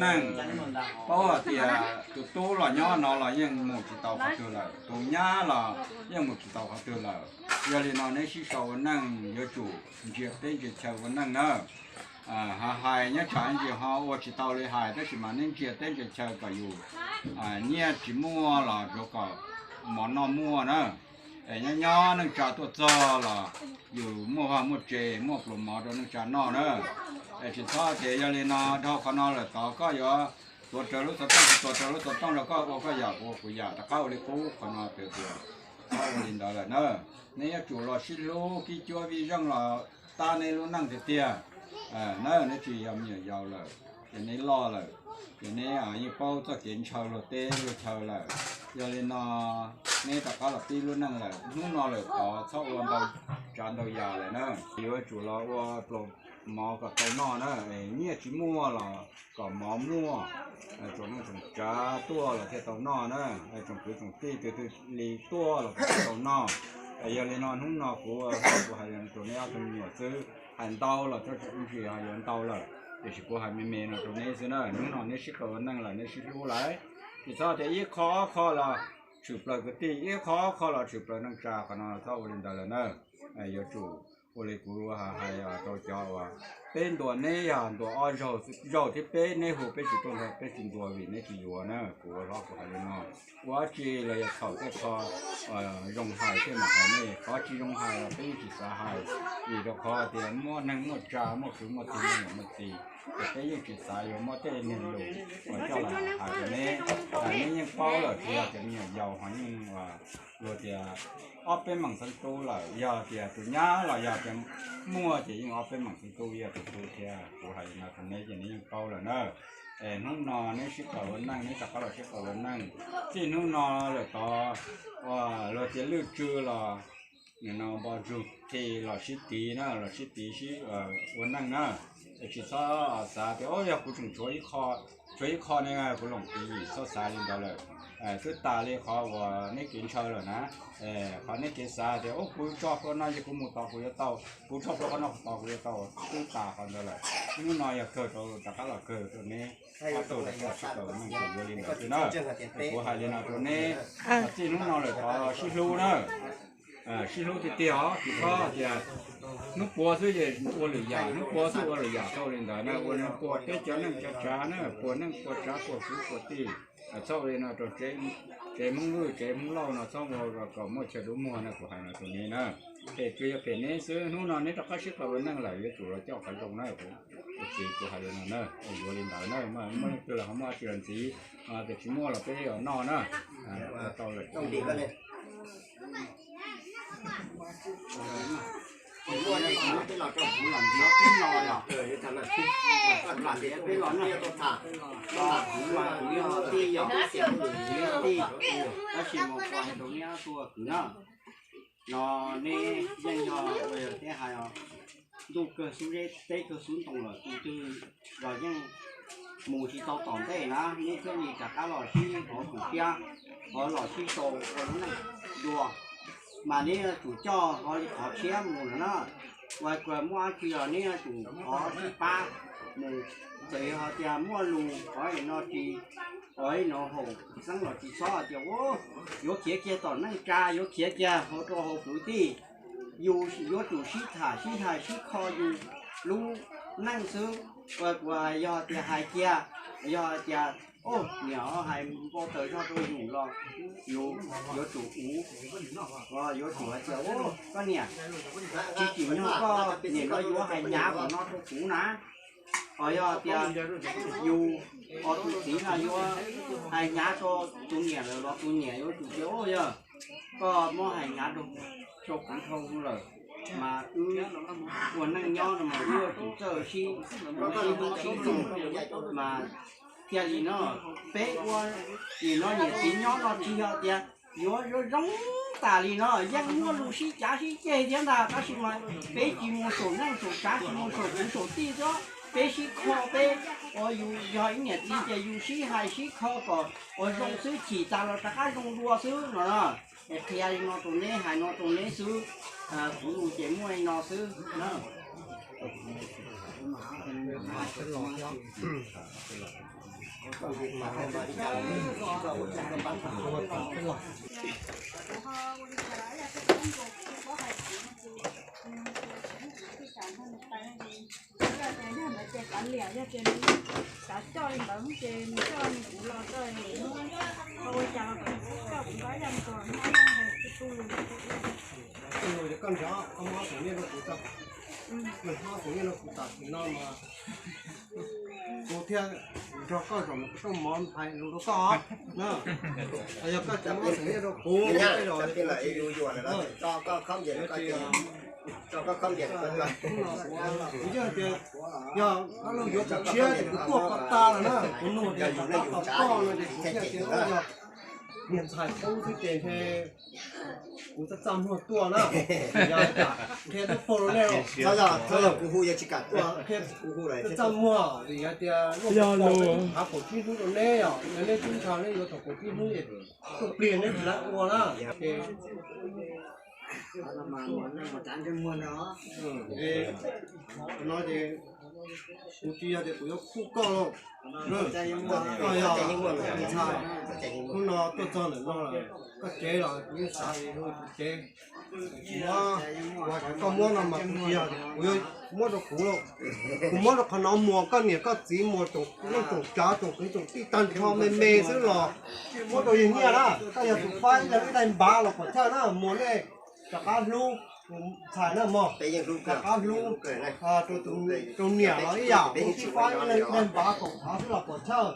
Neej paub hais tias tus tub los nyob no los yeej mus tsis tau qhov twg lawm, tus nyab los yeej mus tsis tau qhov twg lawm. Yog li no neb sib sau ua neej yuav tsum ntsia teb ntsia chaw ua neej na. Hais nyob tsam ntsis ho ua tsis tau li hais, tab sis mas neb ntsia teb ntsia chaw kom yus nyiaj tsis muaj los rau kom mov noj muaj na. Es nyob nyob neej tsa tuaj txog los yus muaj vaj muaj tse, muaj pluas mov rau neej tsa noj na. Es tsis txhob tias yog li no dhau qhov no lawm tod koj yuav tuav rawv lub xov tooj, tsis tuav rawv lub xov tooj los koj ua koj yam, kuv ua kuv yam, rov qab ua li qub. Qhov no pem tias txhob ua li ntawd lawm na. Neb yuav tsum los sib hlub, kib cuab vij zeej los tab neb lub neej tiag tiag na. Neb tsis yog me nyuam yaus lawm, ces neb loj lawm, ces neb yeej paub txoj kev ntshaw luag teb luag chaw lawm. Yog li no neb rov qab los pib lub neej lawm, hnub no lawm tod txhob ua ntau tsav ntau yam lawm na. Yuav tsum los ua pluas mov kom tau noj na. Nyiaj tsis muaj los kom mov muaj, tsoom neej tsoom tsav tuaj los thiaj tau noj na. Tsoom kwv tsoom tij twg twg li tuaj los kom tau noj. Yog li no hnub no kuv, kuv hais rau neb ob tug me nyuam xwb, hais ntau los txhob ntsis ho yuav ntau lawm, tiam sis kuv hais me me no rau neb xwb na. Hnub no neb sib qawm ua neej lawm, neb sib hlub lawm, tsis txhob tias ib qho ob qho los tshwm plaws kwv tij, ib qho ob qho los tshwm plaws neej tsa, qhov no txhob ua li ntawd lawm na. Yuav tsum ua li kuv hais rau cov uas peb ntuas neb yog ntuas ob zaug, zaug thib peb neb hu peb tsis tuaj nrog peb tsis ntuas vim neb tsis yuav na. Kuv ua hlob kuv hais li no, ua dab tsi los yog thaum tej qho zoo hais thiaj mam hais nej, qhov tsis zoo hais los peb yeej tsis xav hais, vim rau qhov tias muaj neeg muaj tsa, muaj kwv muaj tij, muaj niam muaj txiv, ces peb yeej tsis xav yuav muab tej niag lus uas coj los hais rau neb. Neb yeej paub lawm, tsis yog tias me nyuam yaus ho yeej luag tias ob peb meem xeeb tub lawm, yog tias tus nyab los yog tias muaj ces yeej ob peb meem xeeb tub, yog tus tub thiab. Kuv hais li no rau neb ces neb yeej paub lawm na. Es hnub no neb sib qawm ua neej, neb rov qab los sib qawm ua neej. Txij hnub no lawm tod, luag tias lwj tsw los nim no npo ntsug thi los sib tiv na, los sib tiv sib ua neej na. Es tsis txhob xav tias o yog kuv tseem tshuav ib qho, tshuav ib qho ne kuv loom kev yim, txhob xav li ntawd lawm. Twb tas li qhov uas neb kev ntshaw lawm na. Qhov neb kev xav tias o kuv tso qhov no ces kuv mus tod kuv yuav tau, kuv tso rau qhov no tod kuv yuav tau, twb tas qhov ntawd lawm. Hnub no yog kawg rau, rov qab los kawg rau neb ob tug rov qab los sib tau neej, yuav li ntawd xwb na. Kuv hais li no rau neb, txij hnub no lawm tod sib hlub na. Sib hlub tiag tiag os, tsis txhob tias hnub puav xwb ces ua lwm yam, hnub puav xwb ua lwm yam, txhob ua li ntawd na. Ua li no puas peb cov neej cov tsav na, puas neej puas tsav puas kwv puas tij, txhob ua li no rau tsev Hmoob Vwj tsev Hmoob Lauj no txhob ua kom muaj chaw dub muag na, kuv hais no rau neb na. Phem tsuas yog phem neb xwb, hnub no neb rov qab sib qawm ua neej lawm yuav tsum los coj qhov zoo na. Kuv txiv kuv hais li no na, yuav li ntawd na, muaj leej twg los ho muaj dab tsi los ntxiv, tiam tsis muaj los peb yuav noj na. Tau lawm. Peb los noj, kuv yog tij yom, kuv yog tij, tab sis mas kuv hais rau neb ob tug kwv na, no neb yeej yog ua yog thiab hais os, ntuj kawg xub zeb teb kawg xub ntoo lawm, tus twg los yeej mus tsis tau tom ntej na, neb thiaj li rov qab los sib hov tus siab, hov los sib sau ua lub neej dua, mas neb yuav tsum coj hov li qhov tshiab mus lawm na. Ua kuas muaj dab tsi los neb yuav tsum thov sib pab mus, txawm hais tias muaj lus hov no tsis, hov no haum xeeb los tsis txhob hais tias yuav khiav kiag tom neej tsa, yuav khiav kiag hauv rau hauv kwv tij. Yus yuav tsum sib tham sib hais sib kho yus lub neej xwb. Ua kuas yog tias hais kiag, yog tias niam hais npau taws zog rau yus los yus yuav tsum uv, yuav tsum hais tias koj niam, tsis tsim nyog koj niam no yuav hais hnyav kom no rau kuv na. Ho yog tias yus, ho tus txiv no yuav hais hnyav rau tus niam lawm los tus niam yuav tsum tias yog koj muab hais hnyav rau kuv dhau lawm, mas wb ua neej nyob no mas wb yuav tsum txawj sib hlub sib hlub mas thiaj li no. Peb ua nim no niam txiv nyob no tsis yog tias yuav zoo zoo tas li no, yeej muaj lus sib cav sib ceg thiab ntag, tab sis mas peb tsis mus saum neej saum tsav, tsis mus saum kwv saum tij xwb, peb sib kho peb. Yus yog ib niam txiv ces yus sib hais sib kho kom ua zoo xwb, chim tas los rov qab zoo dua xwb no. Es qhia li no rau neb, hais no rau neb xwb, kuv lus ces muaj li no xwb na. Koj nrog koj muab xeem nyiaj rau kuv tso, koj muab xeem nyiaj rau kuv tam sim no mas kuv thiaj nrog koj zaum, kuv tuaj mov hais lus rau koj na. Yog koj tsis muab xeem nyiaj rau kuv, kuv yeej tias yog dab laug yuav tsis tshiab ces kuv tuaj kom tag lawm na. Kuv nug tias tom qab tom koj no ces kuv thiaj tias yog niag ntxhais qub xwb ces ntshe kuv txaj txaj muag tuaj na. Yog qhia tub pog rau nej, txaj txaj muag vim hais tias luaj pog twb thav kaum tsib hnub rau neb, yog neb twb ntshaw neb yuav thaum kaum tsib hnub es tuaj pliag neb tsis lawv ua na. Ces no ces kuv tsis yog tias kuv yuav khuj koj lauj. Koj yog ntxhais, hnub no tuaj txog ntawm no lawm, koj tsev los kuv yeej xav ua kuv tsev. Kuv hais tias koj muab no mas kuv tsis yog kuv yuav muab rau kuv lauj. Kuv muab rau qhov no muas koj niam koj txiv, muas tsoom neej tsoom tsav, tsoom kwv tsoom tij tag nrho me me xwb los muab rau yawg nyiaj na. Koj yog tus faib, yog ib daim npav los pom thawj na, muas nej rov qab hlub tus ntxhais na mog, rov qab hlub rau niam los ib yam, ua sib faib ib leeg ib daim npav koom hav xwb los pom thawj.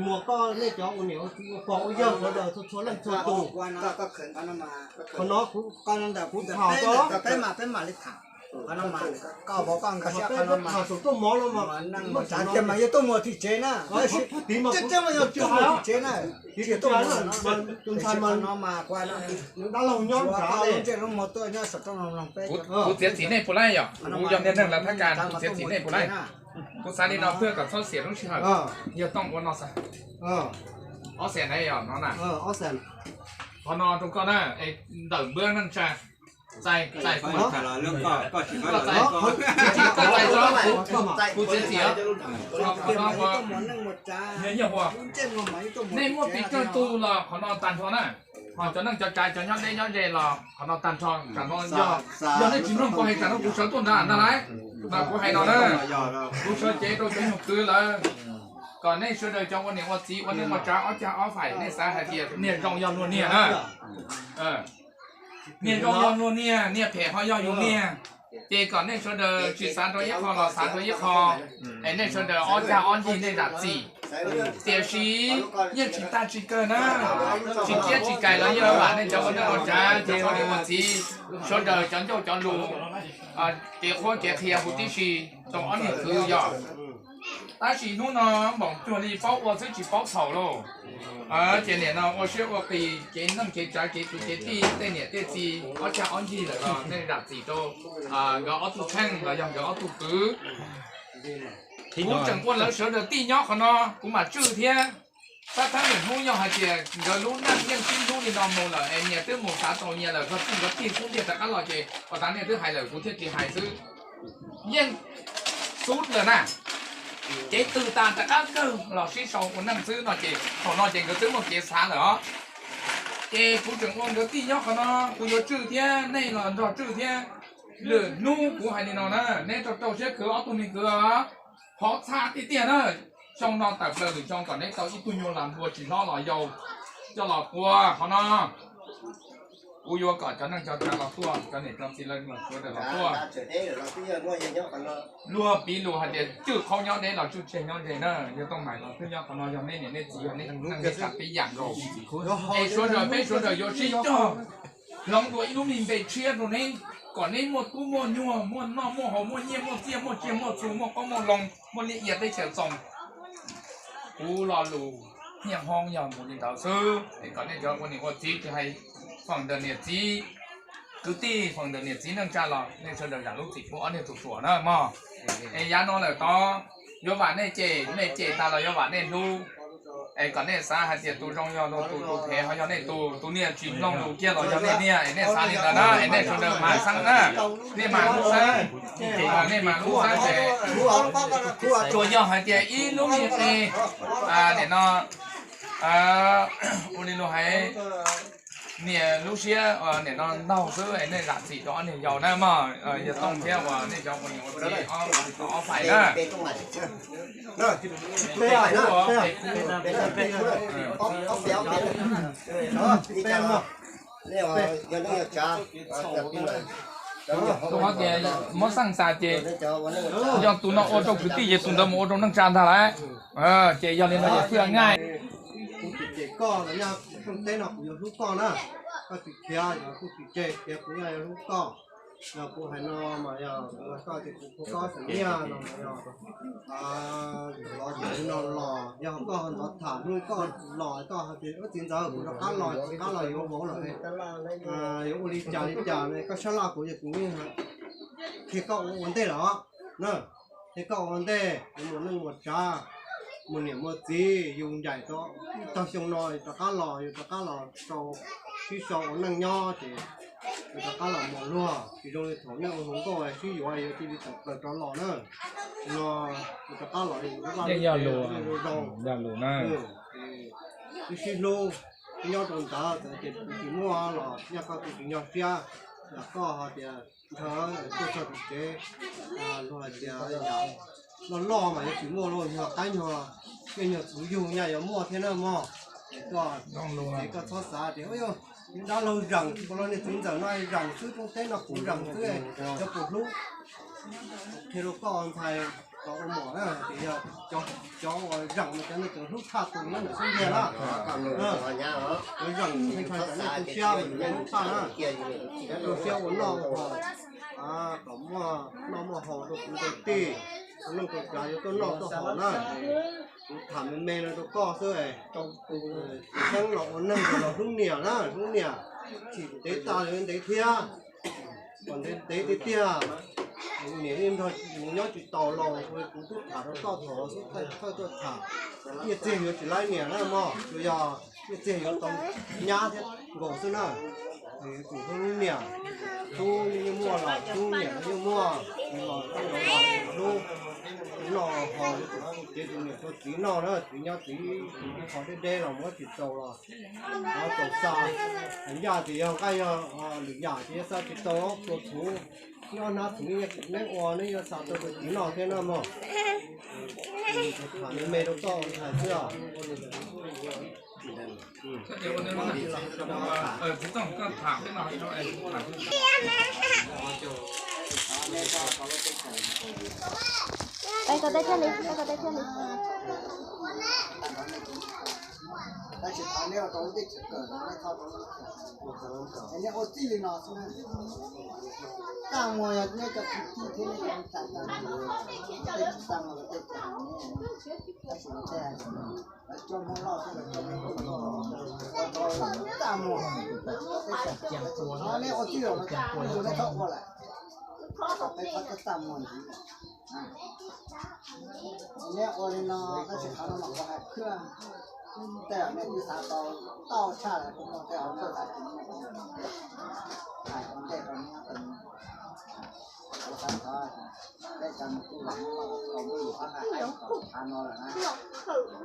Muas koj nej cov ua niam ua txiv ua pog ua yawg sawv daws txhua txhua leej txhua tus, qhov no kuv tham, peb tham saum tuaj mov no mas, mas tuaj mus tim mas kuv tsis hais, tus ntxhais mas nws dab laug nyob nrad. Kuv txiav txim nej puas laij yom, kuv yog niag neeg lav thab kas, kuv txiav txim nej puas laij. Kuv xav li no pab kom txhob xiam lub sij hawm, yog tooj ua no xav. Ob xees na yog no na. Qhov no rau koj na, es ntawm npawb neej tsa, txais, txais, kuv txiav txim, qhov no ua, yog yog ua, nej muaj pes tsawg tus los qhov no tag nrho na. Ho cov neej cov tsav cov nyob deb nyob ze los qhov no tag nrho. Tsam no yog, yog nej tsis mloog kuv hais tsam no kuv sawv tuaj nrad ntag lauj. Mas kuv hais no na, kuv sawv cev rau cov nyuag kwv lawm, kom nej sawv daws cov ua niam ua txiv ua neej ua tsav ob cag ob faim nej xav hais tias niag zoo yog luag niag na. Niag zoo yog luag niag, niag phem ho yog yus niag. Ces kom nej sawv daws tsis xav rau ib qho los xav rau ib qho, es nej sawv daws ob cag ob ncig nej zam txim. Tiam sis yeej tsis tag tsis kawg na, tsis ciab tsis kais los yeej vam nej cov ua neej ua tsav, cov ua niam ua txiv, sawv daws cov ncauj cov lus, kev qhuab kev qhia huv tib si rau ob niam kwv yog. Tab sis hnub no npaum cuag li paub ua xwb tsis paub txhaum lauj. Ces nim no ua siab ua qis kev neej kev tsav kev kwv kev tij tej niam tej txiv ob cag ob ncig lawm los nej zam txim rau nkawd ob tug txheej los yog nkawd ob tug kwv. Kuv tseem ua lawv sawv daws tij nyob qhov no, kuv mam tswj thiab. Tab thawb lwm hnub yog hais tias nkawd lub neej yeej sib hlub li no mus lawm es nyias twb mus xav tau nyias lawm, nkawd tij nkawd tij xub ntiag rov qab los ces ua tas nej twb hais lawm kuv thiaj tsis hais xwb. Yeej xub lawm na, cev twg tas rov qab kawg los sib sau ua neej xwb no ces thaum no ces nkawd twb muaj kev xav lawm os. Ces kuv tseem ua nkawd tij nyob qhov no, kuv yuav tswj thiab nej los nrog tswj thiab. Lwm hnub kuv hais li no na, neb rau rau siab khwv ob tug me kwv os, thov txha tiag tiag na. Xyoo no tawm plaws lwm xyoo kom neb tau ib tug nyuag lam npua tsis hlob los yau coj los tua qhov no. Kuv yuav kom cov neej cov tsav los tuaj, cov niam cov txiv lawv sawv daws los tuaj. Luag piv lus hais tias tswj qhaub nyob deb los tswj tseg nyob ze na, yog tooj mais los twb nyob qhov no, yog nej niam nej txiv yog nej neej nej tsav peb yam nkaus. Es sawv daws peb sawv daws yuav sib cog hloov dua ib lub me npe tshiab rau neb, kom neb muaj tub muaj nyuag, muaj noj muaj haus, muaj nyiaj muaj txiaj, muaj tsiaj muaj txhu, muaj qoob muaj loo, muaj liaj ia teb chaws txoos. Kuv lo lus niaj hmoob yog mus li ntawd xwb, es kom nej cov ua niam ua txiv tsis hais feem ntawm niam txiv kwv tij, feem ntawm niam txiv neej tsa los nej sawv daws zam lub txim pub ob niag tus ruam na mog. Es yav no lawm tod, yuav vam nej cem, nej cem tas los yuav vam nej hlub. Es kom nej xav hais tias tus zoo yog tus, tus phem ho yog nej tus, tus niag tsis mloog lus kiag los yog nej niag, es nej xav li ntawd na, es nej sawv daws mam xeeb na, nej mam lub xeeb, nej mam lub xeeb ces tsuas yog hais tias ib lub me qe, nim no ua li luag hais, niam lub siab nim no ntaug xwb es nej zam txim rau ob niag yau na mog, yog Tooj thiab uas nej cov uas niam ua txiv ob, ob pais na. Tus qhov tias muab xeej xas ces yog tus no ua rau kwv tij ces tus ntawd mus ua rau neej tsa ntag lauj. Ces yog li no ces pheej nqaij. Kuv cem cem koj los yog rooj teb no kuv yuav hlub koj na. Koj tsis khiav, yog kuj tsis tseg, khiav kuv yeej yuav hlub koj. Yog kuv hais no mas yog kuv hais koj tias kuv kho koj xeem Nyiaj no mas yog los ces no los yog koj ntxov tham hnub koj los koj hais tias ub txiv ntxawm kuv rov qab los, rov qab los yuav vauv lawm, yuav ua li cas li cas ne, koj sab laj kuv ces kuv yeej qhia koj ua ua ntej lawm os na. Qhia koj ua ntej, yus mus neej mus tsav, mus niam mus txiv, yus ncaim tau ib tog xyoo no yus rov qab los, yus rov qab los sau, sib sau ua neej nyob ces yus rov qab los mus luag, tsis zoo li thaum nej ua hluas nkauj sib yuav yuav cia li tawm plaws rov los na. No yus rov qab los yus vaj lub tsev zoo zoo, sib sib hlub, sib nyob rau ntawd txawm tias tsis muaj los yog koj tus tsis nyog siab, yog koj hais tias ntshaw tuaj txog tus tsev, luag hais tias loj loj mas yuav tsis muaj los nyuag qaib nyuag, nyuag txhuv yug nyaj yuav muaj thiab na mog. Es koj, es koj txhob xav tias yog dab laug zeem, los niag txiv ntxawm no zeem xwb, rooj teb no kuv zeem xwb, cov puas hlub. Qhia rau koj ntxhais los ua mom na, tias yog cov uas zeem no cov neeg hlub tshaj tus nyob ntawm xub ntiag na. Cov zeem ntshai ntshai cov neeg tu siab, hlub tshaj na. Tu siab ua noj ua haus, kom muaj noj muaj haus rau kwv rau tij, ua neej rau tsav yuav tuaj noj tuaj haus na. Kuv tham me me no rau koj xwb, tsis xeeb los ua neeg los hlub niam na, hlub niam, tsim ntev tas lawm ntev thiab. Kom ntev ntev tiag tiag, niam yeej nrog nws nyob tsis taus los kuv twb tham rau koj thaum xub thawj tuaj tham, nyiaj txiag yuav tsis laib niam na mog, tsuas yog nyiaj txiag yuav tau nyab thiab nkaus xwb na. Tus hlub niam, tub yeej muaj los tub niam yeej muaj, los hlub, noj haus, kev tus niam rau txiv noj na, txiv nyob txiv, txiv qhov deb deb los muab tsis txaus los, muab txaus xa. Ncaj tias yog nqaij yog lwm yam ces yog xa tsis tau, txhua txhuv, nyob hnab txhuv neb ua neb yuav xa tau rau txiv noj thiab na mog. Tham me me rau koj hais xwb os. Peb kom tej thiaj li, peb kom tej thiaj li. Tab sis thov neb ua rau lub teb chaws kawg, neb thov rau lub teb chaws. Es neb ua txij li no xwb na. Txaj muag yog neb cov kwv tij thiab neb cov txaj tag, tej tsis txaj muag los tej tsis hais, tab sis lawv tej hais tias lawv coj Hmoob loj xwb, lawv coj Hmoob loj, ua rau txaj muag. Neb ua txij los no, neb txhob ua lawm, peb thov cov txaj muag ntxiv. Neb ua li no tab sis qhov no mas kuv hais khwj, tej zaum nej twb xav tau tau tshaj lawm, kuv muaj tej zaum kuv xav tsis muaj. Hais ua ntej rau neb, kuv xav thov peb cov me tub los Hmoob los tau muaj lus qab nqaij qaib kom tshav no lawm na.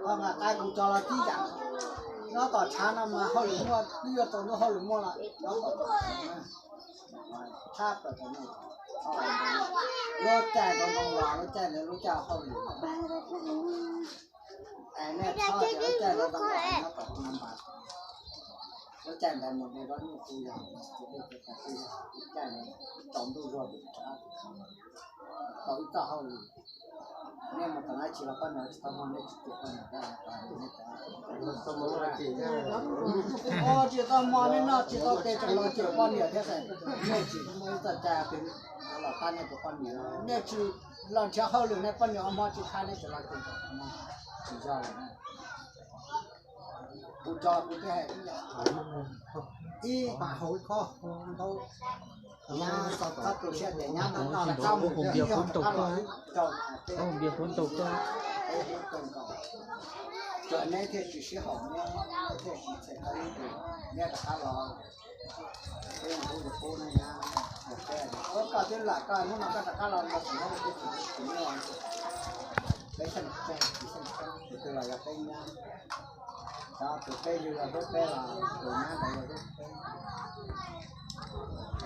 Qab nqaij qaib kuv cov los tib yam, nyob tom tshav no mas hauj lwm muaj, twb yuav tau lub hauj lwm muaj los nyob tom tshav na. Tshab plaws rau nej, lub caij ntawd ntoo los lub caij ntawd lub caij hauj lwm. Es nej txhob tias lub caij ntawd ntoo los nyob tom Phoo Nam Npas, lub caij ntawd mus de zaub nyuj tu yos, lub caij ntawd tsaus ntuj zuag pem tshav, tau ib txoj hauj lwm. Nej mus tom dab tsi los poj niam tsis tau muag, nej tsis tias poj niam, nej tsis tau muag, nej noj tsis tau tes tseem los cem poj niam thiab, nej tsis muaj ib txoj cai pem los tab nej tus poj niam, nej tsis los nrhiav hauj lwm, nej poj niam ua hmo tsis qha nej tseem los cem, tsis yog lawm na. Kuv cov kuv twb hais ib yam, ib pas hauv ib khob ntau, nyab txog txhob tu siab tias nyab no noj los txhob mus rau rau Cov neb thiaj tsis sib haum neb, neb thiaj tsis txhais tau ib tus neb rov qab los. Peb mus hlub tus qub no nyab, koj twb lam koj hnub no koj rov qab los no tsis muaj, peb xyeej tseeb, tsis xyeej tseeb, tus twg los yog peb nyab. Cov tus peb yug los hlub peb, los tus nyab ntawd yog hlub peb.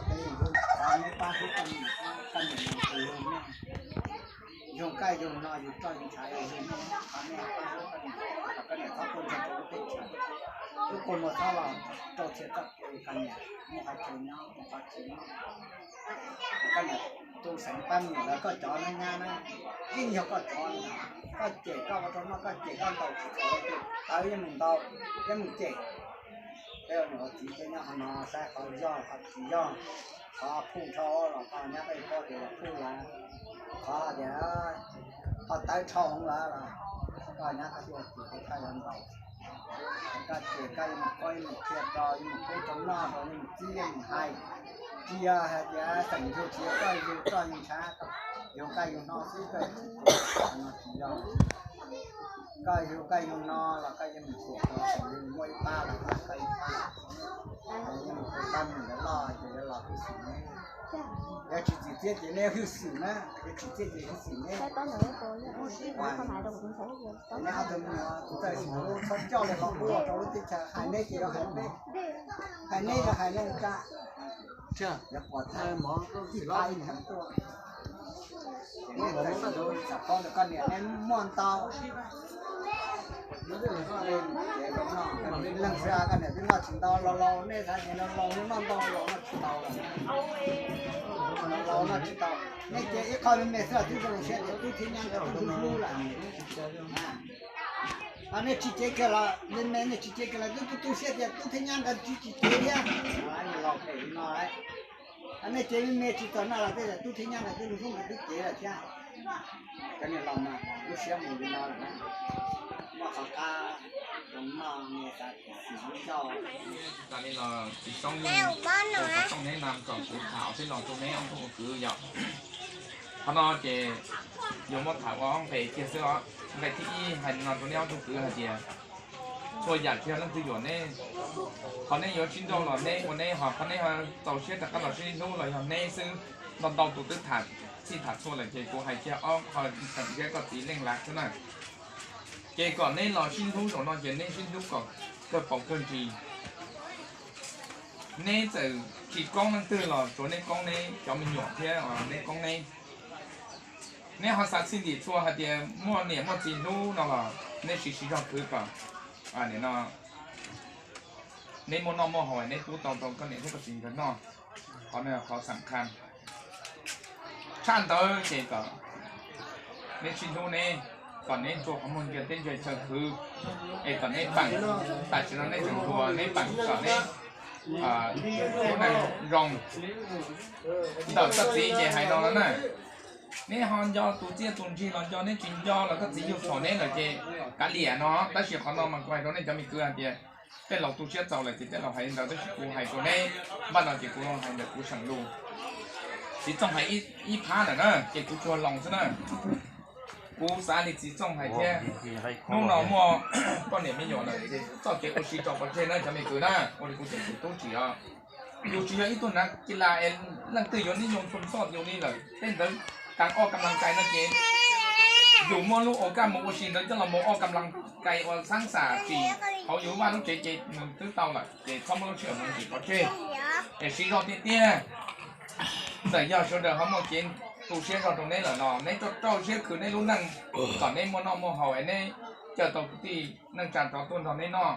Peb yeej hlub, thov neb pab hlub koj niam, koj niam yug, yug koj yug no yug roj yug ntshav yug, thov neb pab hlub koj niam, kom koj niam txhob quaj ntsuag rau lub teb chaws. Lub kua muag txhob los rau txhia txoj kev, koj niam muaj qhov chaw nyob, muaj qhov chaw nyob. Koj niam tu xeev pab me nyuam lawv, koj cov nab nyab na, yeej yog koj cov, koj cem koj ua rau noj, koj cem koj ntaus tsis txhaum, tawv yeej mus ntaus, yeej mus cem. Peb ua niam ua txiv peb nyob qhov no saib qhov yog qhov tsis yog, qhov phuj dhau los koj nyab koj yuav paub tias yog phuj lawm, qhov tias qhov tawv dhau hwv lawm los koj nyab koj thiaj ua txiv ces koj yuav ntaus. Koj ces koj yuav mus qhuab, yuav mus qhia rau, yuav mus pub rau noj rau, yuav mus txib, yuav mus hais. Tsis yog hais tias xeem yug tsis yog koj yug roj yug ntshav, yug koj yug no xwb, koj tsis yog. Koj yug koj yug no los koj yeej mus xyuas tau, yug muaj ib pab los koj ib pab, yeej mus pab me nyuam loj ces yuav los hwj xwm ne. Yog tsis txim txiaj ces neb hwj xwm na, yog txim txiaj ces hwj xwm ne. Neb ob tug me nyuam txawj xyuas lub, txhob coj li qhov qub los rau lub teb chaws, hais neb ces yuav hais peb, hais neb yuav hais neej tsa. Yuav puas thaij ib pab ib theem tuaj. Ces neb txawj xyuas lub, xam paub ntawm koj niam neb muaj ntau. Leej xwb koj niam twb noj tsis ntau, laus laus nej xav tias laus laus noj ntau, laus noj tsis tau lawm. Laus noj tsis tau, nej ces ib qho me me xwb los twb zoo siab tias tub thiab nyab nkawd twb hlub hlub lawm. Nej tsis cev kiag los me me, nej tsis cev kiag los twb tu siab tias tub thiab nyab nkawd tsis tsis cev thiab. Laus phem li no, nej cev me me tsis txog noj los tej zaum tub thiab nyab nkawd twb hlub nkawd twb cev lawm thiab. Cov niam laus mas lub siab mus li no lawm na, muaj qhov qab zoo noj ne, xav tias xis ncauj. Tsis tas li los txiv Soob yeej ua qhov rooj neb na kom kuv tham ob peb lo rau neb ob tug kwv yom. Qhov no ces yuav muab tham ua ob nqe kiag xwb os. Nqe thib ib hais no rau neb ob tug kwv hais tias txhua yam tsis yog leej twg yuam neb. Qhov neb yuav sib nrauj los neb ua neb, ho qhov neb txaus siab rov qab los sib hlub los yog neb xwb. Ntau ntau tus twb tham txij tham txhua lawm ces kuv hais kiag ob qho tseem thiab koj txiv leej lav xwb na. Ces kom neb los sib hlub zaum no ces neb sib hlub kom kawg paus kawg ntsis. Neb txawm tsis koob leej twg los tsuav neb koob neb cov me nyuam thiab neb koob neb. Neb ho xav txhij ntim txhua hais tias muaj niam muaj txiv hlub no los neb siv siv zog khwv kom nim no neb muaj noj muaj haus neb pub tau rau koj niam thiab koj txiv nkawd noj. Qhov no yog qhov xam khaj. Tshaj ntawd ces kom neb sib hlub neb, kom neb txua qhov muag ntsia teb ntsia chaw khwv, es kom neb peem, tam sim no neb tseem hluas neb peem kom neb lub neej zoo. Ntawm koj txiv ces hais no no na, neb ho nco tus txiaj tus ntsig los nco, neb tsis nco los koj txiv yug txhaum neb lawm ces kav liam no. Tab sis qhov no mas kuv hais rau nej cov me kwv hais tias tej laus tu siab txaus lawm ces tej laus hais li ntawd, tab sis kuv hais rau neb npaj no ces kuv hais ntawm kuv seem lus. Txiv Txooj hais ib phab lawm na ces kuv tsuas loos xwb na. Kuv xav li Txiv Txooj hais thiab, hnub no muaj poj niam me nyuam lawm ces txoj kev ua si tso pov tseg na cov me kwv na, ua li kuv cov txiv tub tsis os. Yus tsis yog ib tug nav kis las es leej twg yuav nib yoo txhua txoj yus li lawm. Tej ntawd tas ob kam las kais no ces yus muaj lub ua kaj mus ua si ntawd coj los mus ob kam las kais uas xaab xam tsim hauv yus vaj lub tsev ces nws twb tau lawm ces txhob muab lub sij hawm mus ntsis pov tseg. Es siv zog tiag tiag, txawm yog sawv daws ho muaj kev tu siab zog rau neb lawm los neb rau rau siab khwv neb lub neej kom neb muaj noj muaj haus es neb cawm tau kwv tij neej tsa rov tuaj nrog neb noj.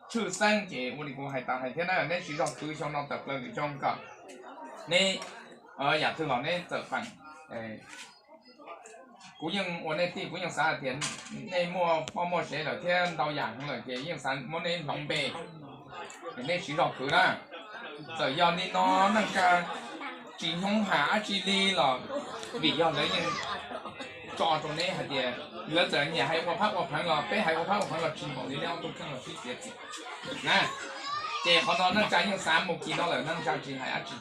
Tshwj xeeb ces ua li kuv hais tas hais thiab na, neb siv zog khwv xyoo no tawm plaws lwm xyoo kom neb yam twg los neb txawm feem. Kuv yeej ua nej tij kuv yeej xav hais tias nej muaj poj muaj sev lawm thiab ntau yam heev lawm ces yeej xav muab neb hloov npe. Es neb siv zog khwv na, txawm yog li no neej tsa tsis nyoob ham dab tsi li los vim yog lawv yeej tso rau neb hais tias lawv txawm nyiam hais ua phab ua pheev los peb hais ua phab ua pheev los tsis npaum li neb ob tug kheej los sib txiav txim na. Ces qhov no neej tsa yeej xav mus kis no lawm, neej tsa tsis hais dab tsi.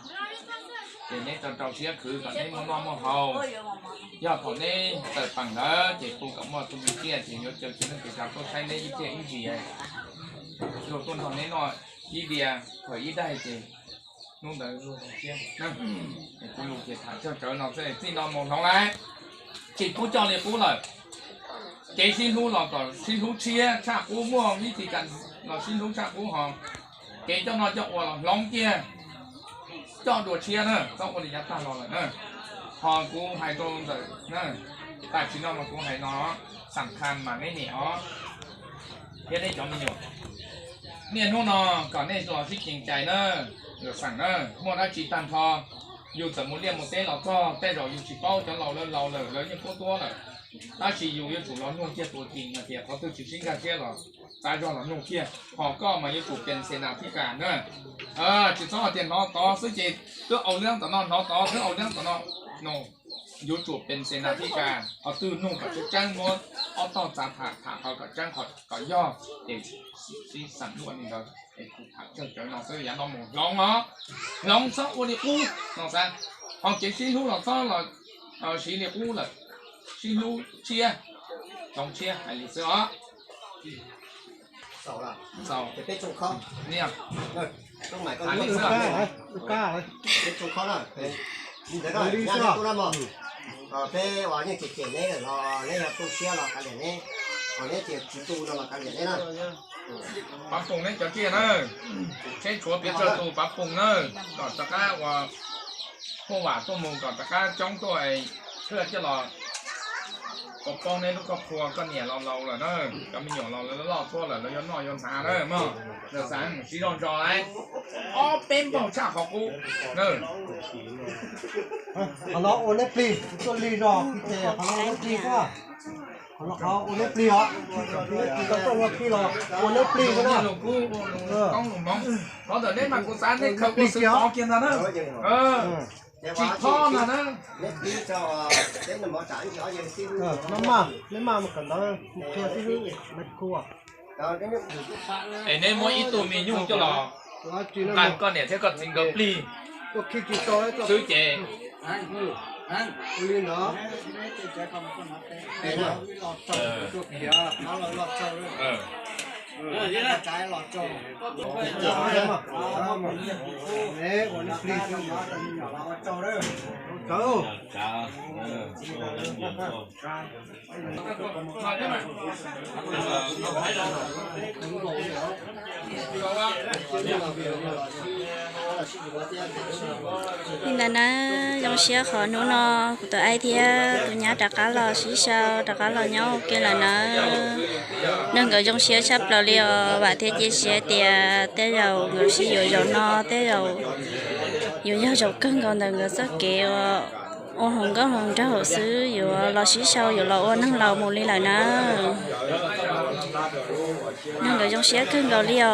Ces neb rau rau siab khwv kom neb muaj noj muaj haus. Yog thaum neb tawm peem ntawd ces hu kom muaj tus me tsiaj ces yuav caw txiv neej tsa tuaj saib neb ib pliag ib ntsis. Luag tuaj nrog neb noj ib diav khaws ib daig ces hnub ntawd luag siab. Kuv lus ces tham tsawg tsawv no xwb, txij no mus hloov lawm, tsis pub coj li qub lawm. Kev sib hlub los kom sib hlub tshiab tshaj qub, muaj vib ti kas los sib hlub tshaj qub ho. Kev coj noj coj ua los hloov kiag, coj dua tshiab na, txhob ua li yav tag los lawm na. Ho kuv hais rau ntawm na, tam sim no mas kuv hais no, xam khas mas neb niam os thiab neb cov me nyuam. Niaj hnub no kom nej los sib ceev cai na, yawm xeem na, muaj dab tsi tag nrho, yus txawm mus liaj mus teb los txog, tej zaum yus tsis paub, cov laus lawv laus lawm lawv yeej paub tuab lawm. Tab sis yus yuav tsum los nug kiag tus tim hais tias qhov twg tsis sib nkag siab los txav zog los nug kiag. Ho koj mas yuav tsum pees xes nas thib kas na. Tsis txhob hais tias hnov tod xwb ces twb au liab tom no, hnov tod twb au liab tom no. No, yuav tsum pees xes nas thib kas, qhov twg nug kom tseeb tseeb, muab ob tog txav tham, tham qhov kom tseeb, qhov kom yog ces sib xeem luaj li ntawd. Es kuv tham tsawg tsawv no xwb, yav no mus hloov os, hloov txhob ua li qub no xav. Ho kev sib hlub los txhob los siv li qub lawm, sib hlub tshiab, hloov tshiab, hais li xwb os. Xaus, peb tsoom khob, peb tsoom khob na, ntawd no, peb uas yeej cem cem neb los neb yog tu siab los kav liam neb, ho neb tias tsis tu no los kav liam neb na. Pav poom neb cov tsiaj na, tsheb tshuav pes tsawg tus pav poom na, kom rov qab ua huaj vam tuaj mus kom rov qab coob tuaj, thiaj coj los pab poob neb lub koj khua, koj niam los laus lawm na, cov me nyuam los lawv loj tuaj lawm, lawv yuav noj yuav hnav na mog. Lawv xav sib zog ntso lawm, ob peb npaug tshaj qhov qub na. Qhov no ua neb plig, tuaj lig zog ces qhov no ua neb plig xwb. Qhov no qhov ua neb plig os, neb plig tau tuaj ua plig los ua neb plig xwb na. Qhov ntawm neb mas kuv xav neb khaws ua xwm txov kiag ntag na. Tsis thob ntag na. Maj maj, neb maj mus kawm ntawv mus qhia xib hwb Maiv Khu. Es neb muab ib tug me nyuj coj los nqa koj niam thiab koj txiv nkawd plig xwb ces Li ntawd na, zoo siab qhov hnub no kuv tus aib thiab kuv nyab rov qab los sib sau, rov qab los nyob ua ke lawm na. Neeg nkawd zoo siab tshaj plaws li os, vam thiab cia siab tias tej zaum nkawd sib yuav zaum no, tej zaum yuav yog zaum kawg nkaus ntawm nkawd txoj kev ua hluas nkauj hluas nraug xwb, yuav los sib sau, yuav los ua neeg laus mus li lawm na. Neeg nkawd zoo siab kawg nkaus li os.